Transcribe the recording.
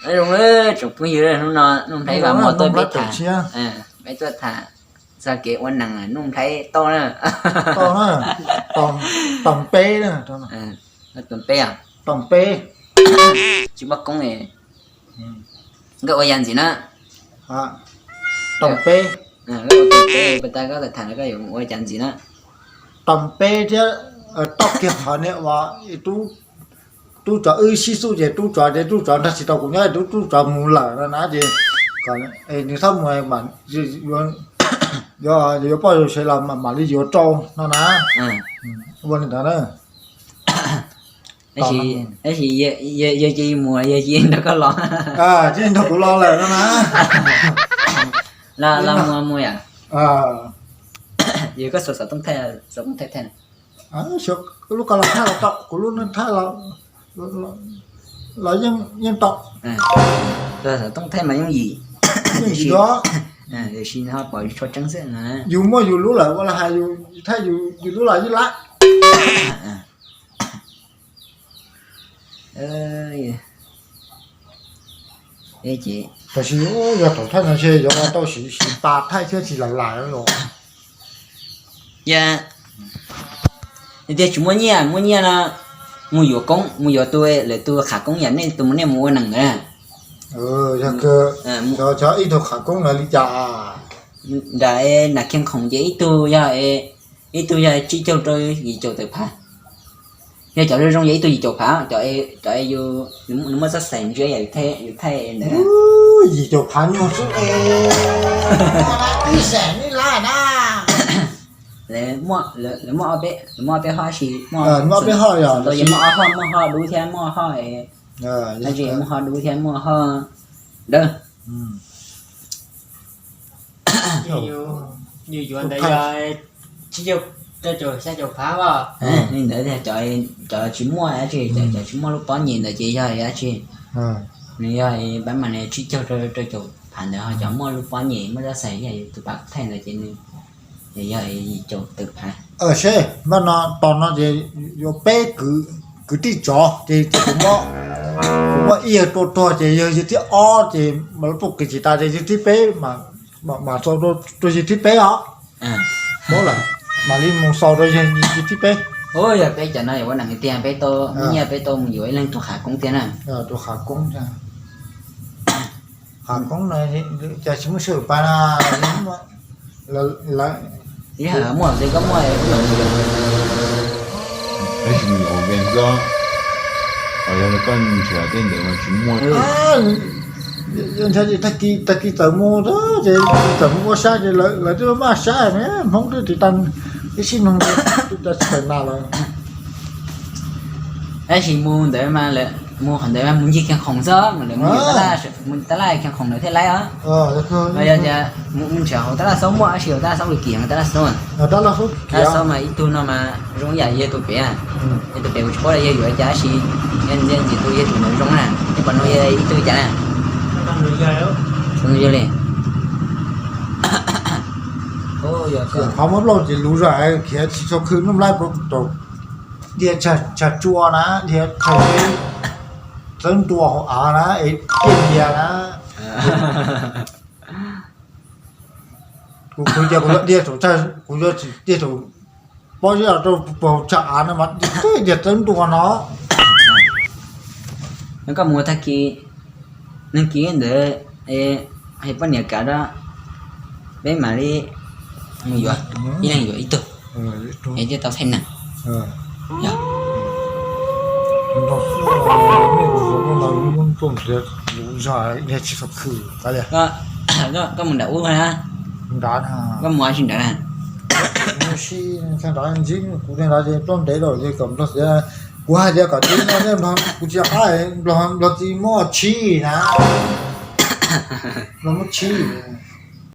Zoo, tsoom phooj ywg, hnub no Nuj Nplhaib los mus tuaj peb tham, peb tuaj tham txog kev ua neeg Nuj Nplhaib tau na. Tau peb, tau peb, tsis muaj koob, nkawd ua yam ntxim na. Tau peb, nkawd ua tau peb, pas tas koj tham koj yuav ua cas ntxim na. Tau peb thiab, tau kiag qhov niam uas tub tsov wb sib xub ces tub tsov ces tub tsov nrog tsis tau kuv nyob, tub tub tsov mus lawm no na ces nws txhob mus, yuav poj yuav sev los mam li yuav rau no na. Ua li ntawd na. Tab sis yawg cia li mus, yawg cia li nrog koj los. Cia li nrog kuv los lawm no na. Los mus mus yom. Yog koj xav xov tooj thaij, xov tooj thaij thaij. Lub koj los thaij los tau, kuv lub no thaij los los yeej tau. Xov tooj thaij mas yooj yim, tiam sis ho pom tsis tshua tseeb xwb. Yus muaj yus lub lawm ua li hais yus thaij yus lub los yeej lab. Tab sis yog thaum thaij no ntshe yuav tau siv siv pas thaij thiab tsis lam lais los. Yog tias tsis muaj nyiaj, muaj nyiaj no mus yuav koob, mus yuav tus, lawv tus qhav koob yam nej tus, nej mus ua neeg ntawd na. Yog, cov ib tug qhav koob ntawd li cas? Nram Nas Khiaj Khoom ces ib tug yog, ib tug yog tsib caug rau yim caum tawm phav. Yog cov zoo zoo yog ib tug yim caum phav, cov, cov yus, nws muaj txoj xaim ntsia yam yus thaij ntawd. Yim caum phav nyuag xwb. Ib xeem ib lab na. Lawv muaj, lawv muaj ob peb, lawv muaj ob peb hoj sis, muaj ob peb hoj, yog muaj ob hoj, muaj hoj dub thiab muaj hoj, muaj hoj dub thiab muaj hoj dawb. Yus yuav ntawd yog tsib caug rau caum xya caum phav os. Li ntawd tiag, cov tsis muaj dab tsi, cov tsis muaj lub pob nyem ntawd ces yog dab tsi? Nws yog pab mas nws tsib caug rau rau caum phav ntawd, ho cov muaj lub pob nyem muaj txoj xaim yog tus pab thaij ntawd ces nws yog yim caum tawm phav. Seb npaj no, tos no ces yuav peb kwv tij tsov ces kuv muab ib yawg tua tuag ces yog yawg thib ob ces mas lub poj kev tsis tas ces yawg thib peb mas xaus rau yawg thib peb os. Paub lawm, mam li mus xaus rau yawg thib peb. Yog peb cov no yuav ua neeg tiag, peb tau nyiaj peb tau mus yuav ib leeg tus qhav koob tiag na. Tus qhav koob, qhav koob no cas tsis muaj sij hawm pab na. Ib hais muaj ces koj muaj. Tab sis mus yuav hauv Venxo, yog koj nrhiav tej ntawd mas tsis muaj. Nrhiav tag kis txawm mus ces txawm mus ua saib ces lawv twb maj saib ne, Hmoob twb tiv tag ib sib nug, twb tsis tawm nas lawm. Tab sis mus ntawd mas, mus qhov ntawd mas mus ncig Khiaj Khoom xwb, mus tab laj Khiaj Khoom ntawd thiaj laib os. Yog tias mus nrhiav hauv tab laj Xauv muaj, tab sis hauv tab laj Xauv kim, tab laj Xauv, tab laj Xauv mas ib tug no mas zoo yam yawg tus pem, yawg tus pem kuv tsis paub yawg yuav cas, tab sis yog ntxim tus yawg tus ntawd zoo na, nej pom no yog ib tug cas na. Yog li. Qhov muab lauj ces luv zog khiav tsis txog khw, Nuj Nplhaib rau dhia tsag tsua na, dhia tsag txawb ntua hauv av na, es tiaj lia na. Kuv khwv ces kuv yuav dhia saum, kuv yuav tsis dhia saum pob zeb rau puag tsag av no mas dhia txawb ntua no. Koj mus tag kis, neeg kis ntawd, hais poj niam kav rau, peb mam li mus yuav, ib leeg yuav ib tug, es thiaj tau thaij neeg. Koj mus nram ub na, koj mus tsis nrad na? Kuv nrad ces ploj ntev lawm ces kom Nplog txiv, kuv hais tias kom txiv no, kuv tsis qab, Nplog txiv muab tshib na, Nplog muab tshib.